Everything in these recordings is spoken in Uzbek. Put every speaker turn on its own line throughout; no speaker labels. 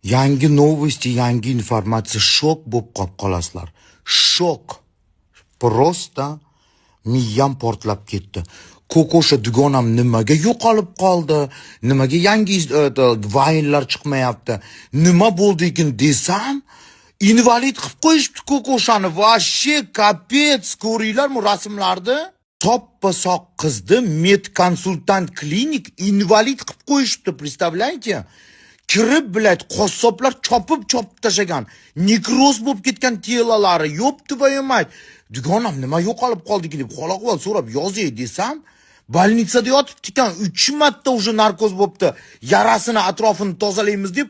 Yangi новости, yangi informatsiya, shok bo'lib qolib qolasizlar. Shok. Просто miyam portlab ketdi. Kokosha dugonam nimaga yo'qolib qoldi? Nimaga yangi vaynlar chiqmayapti? Nima bo'ldi ekan desam, invalid qilib qo'yishibdi Kokoshani. Вообще капец, ko'ringlarmi rasmlarni? Soppa sog' qizni медконсультант klinik invalid qilib qo'yishibdi, представляете? Kirib, блядь, qassoblar chopib-chopib tashagan. Nekroz bo'lib ketgan тело lari, ёб твою мать. Dugonam nima yo'qolib qoldi deb hol ahvol so'rab yozay desam, больница da yotibdi ekan, 3 marta уже narkoz bo'libdi. Yarasini atrofini tozalaymiz deb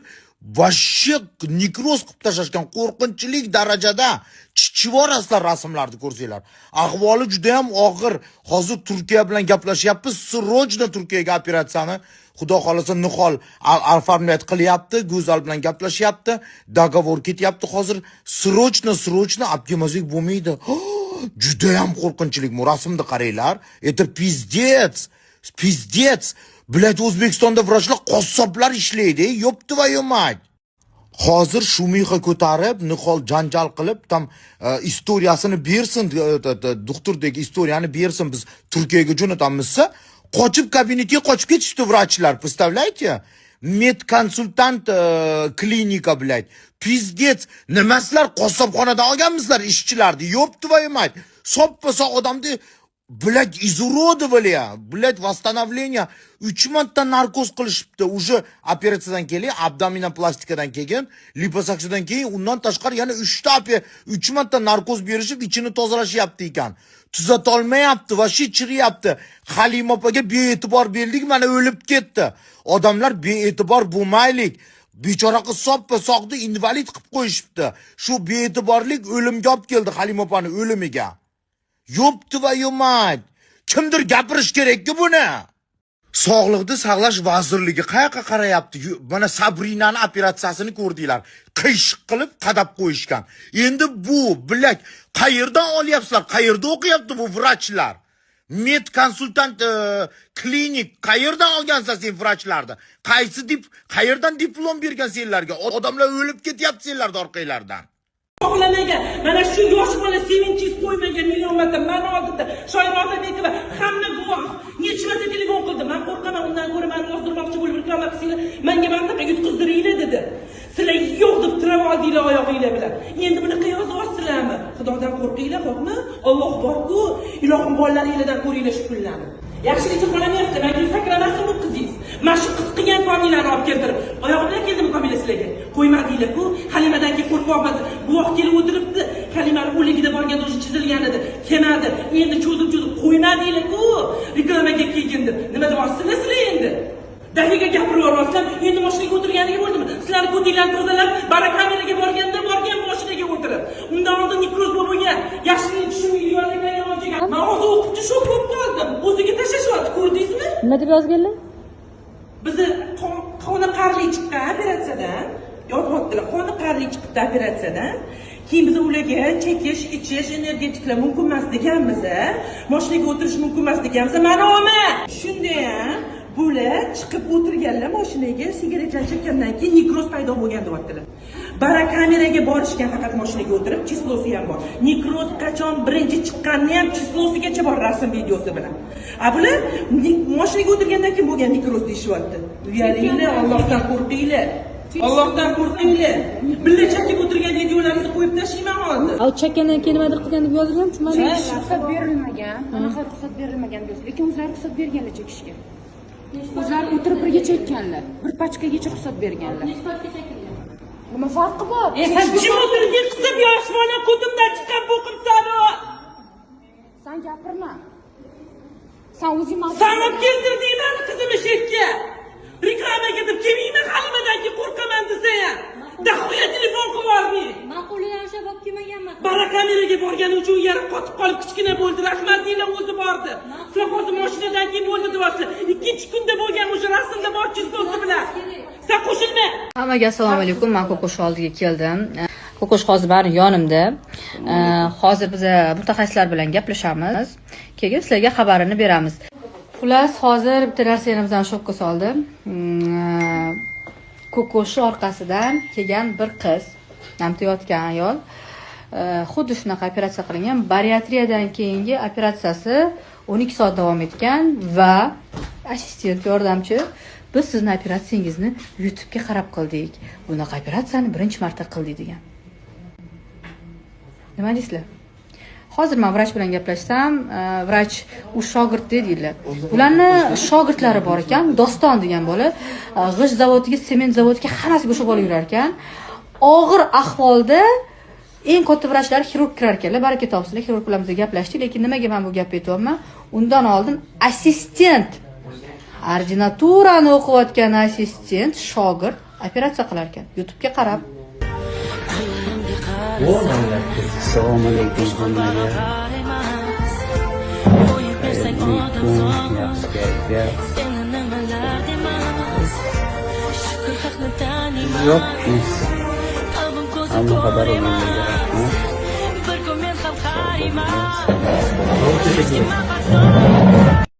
вообще nekroz qilib tashlashgan, qo'rqinchlik darajada. Chichivorasizlar rasmlarni ko'rsanglar. Ahvoli juda ham og'ir. Hozir Turkiya bilan gaplashyapmiz, срочно Turkiyaga operatsiyani, Xudo xohlasa, Nihol оформлять qilyapti, Go'zal bilan gaplashyapti, договор ketyapti hozir. Срочно, срочно olib kelmasak bo'lmaydi. Juda ham qo'rqinchli. Bu rasmni qaranglar. Это пиздец. Пиздец. Блядь, O'zbekistonda vrachlar, qassoblar ishlaydi, ёб твою мать. Hozir шумиха ko'tarib, Nihol janjal qilib, там история sini bersin, doktorдagi история ni bersin, biz Turkiyaga jo'natamizsa, qochib, kabinetga qochib ketishdi vrachlar, представляете? Медконсультант klinika, блядь. Пиздец. Nima sizlar qassobxonadan olganmisizlar ishchilarni? Ёб твою мать. Soppa sog' odamni, блядь, изуродовали, блядь, восстановление. 3 marta narkoz qilishibdi. Уже operatsiyadan keyin, abdominoplastikadan keyin, liposuksiyadan keyin, undan tashqari yana 3 ta 3 marta narkoz berishib, ichini tozalashyapti ekan. Tuzatolmayapti, вообще chiriyapti. Halima opaga bee'tibor berdik, mana o'lib ketdi. Odamlar, bee'tibor bo'lmaylik. Bechora qiz soppa sog'ni invalid qilib qo'yishibdi. Shu bee'tiborlik o'limga olib keldi, Halima opani o'limiga. Ёб твою мать! Kimdir gapirish kerak-ku buni. Sog'liqni saqlash vazirligi qayoqqa qarayapti? Mana Sabrinani operatsiyasini ko'rdinglar. Qiyshiq qilib qadab qo'yishgan. Endi bu, блядь, qayerdan olyapsizlar? Qayerda o'qiyapti bu vrachlar? Медконсультант klinik qayerdan olgansan sen vrachlarni? Qaysi dip qayerdan diplom bergan senlarga? Odamlar o'lib ketyapti senlarni orqanglardan.
Xohlamagan. Mana shu yosh bola Sevinchingiz qo'ymagan million marta mani oldimda. Shoira Otabekova, hamma guvoh. Necha marta telefon qildi. Man qo'rqaman, undan ko'ra mani yozdirmoqchi bo'lib reklama qilsanglar, manga mana bunaqa yutqizdiringlar dedi. Sizlar yo'q deb tirab oldinglar oyog'inglar bilan. Endi bunaqa yozyapsizlarmi? Xudodan qo'rqinglar, xo'pmi? Alloh bor-ku. Ilohim, bolalaringlardan ko'ringlar shu kunlarni. Yaxshilikcha qolamayapti. Menga sakramasin bu qizingiz. Mana shu qiz qilgan Komilani olib keltirib. Oyog'i bilan keldimi Komila sizlarga? Qo'ymadinglar-ku. Halimadan keyin qo'rqyapman. Guvoh kelib o'tiribdi. Halimani o'ligida borganda o'sha chizilgan edi. Kelmadi. Endi cho'zib-cho'zib qo'ymadinglar-ku. Reklamaga kelgin deb. Nima deyapsizlar sizlar endi? Dahiga gapirib yuboryapsizlar. Endi mashinaga o'tirganiga bo'ldimi? Sizlarni ko'tinglarni tozalab, barakameraga borganda borgan mashinaga o'tirib. Undan oldin nekroz bo'lib bo'lgan. Yaxshilikni tushunmaydiganlar yomon. Man hozir o'qib shok bo'lib qoldim. O'ziga tashlashyapti, ko'rdingizmi?
Nima deb yozganlar?
Bizni qoniqarli chiqqan operatsiyadan yozyaptilar, qoniqarli chiqibdi operatsiyadan keyin. Biz ularga chekish, ichish, energetiklar mumkin emas deganmiz, moshinaga o'tirish mumkin emas deganmiz. Mana olma, shunda ham bular chiqib o'tirganlar moshinaga, sigaretlar chekkandan keyin nekroz paydo bo'lgan deyaptilar. Barakameraga borishgan faqat moshinaga o'tirib, число si ham bor. Nekroz qachon birinchi chiqqanini ham число sigacha bor, rasm, videosi bilan. A bular moshinaga o'tirgandan keyin bo'lgan nekroz deyishyapti. Uyalinglar, Allohdan qo'rqinglar, Allohdan qo'rqinglar. Birga chekib o'tirgan videolaringizni qo'yib tashlayman hozir.
A, chekkandan keyin nimadir qilgan deb yozilgan, tushunmadim.
Chekish ruxsat berilmagan, anaqa ruxsat berilmagan deyapsiz, lekin o'zlari ruxsat berganlar chekishga. O'zlari o'tirib birga chekkanlar, bir pachkagacha ruxsat berganlar. Nima farqi bor?
E, san jim o'tirgin, qisib, yosh bola, ko'timdan chiqqan bo'qim sani.
San gapirma, san o'zing
San olib keltirding mani qizimni shu yerga. Reklamaga deb kelmayman Halimadan keyin, qo'rqaman desa ham. Дохуя telefon qilib yubording.
Man qo'lidan ushlab olib kelmaganman.
Barakameraga borgani uchun yara qotib qolib kichkina bo'ldi. Rahmat deylar, o'zi bordi. Sizlar hozir mashinadan keyin bo'ldi deyapsizlar. Ikkinchi kunda bo'lgan, o'sha rasmda bor, число si bilan. Sen qo'shilma.
Hammaga assalomu alaykum. Man Ko'kosh oldiga keldim. Ko'kosh hozir mani yonimda. Hozir biz mutaxassislar bilan gaplashamiz. Keyin sizlarga xabarini beramiz. Xullas, hozir bitta narsa yana bizani shokka soldi. Kokoshi orqasidan kelgan bir qiz, namta yotgan ayol, xuddi shunaqa operatsiya qilingan. Bariatriyadan keyingi operatsiyasi 12 soat davom etgan va assistent, yordamchi: "Biz sizni operatsiyangizni YouTube'ga qarab qildik. Bunaqa operatsiyani birinchi marta qildik", degan. Nima deysizlar? Hozir man vrach bilan gaplashsam, vrach u shogird deydilar. Ularni shogirdlari bor ekan, Doston degan bola, g'isht zavodiga, sement zavodiga, hammasiga o'sha bola yurar ekan. Og'ir ahvolda eng katta vrachlar, xirurg kirar ekanlar. Baraka topsinlar, xirurg bilan biz gaplashdik, lekin nimaga man bu gapni aytyapman? Undan oldin assistent, ordinaturani o'qiyotgan assistent, shogird operatsiya qilar ekan YouTube'ga qarab.
Assalomu alaykum hammaga. Xayrli kun, yaxshi kayfiyat. Yo'q, hamma xabar olganlarga rahmat. Sog' bo'linglar.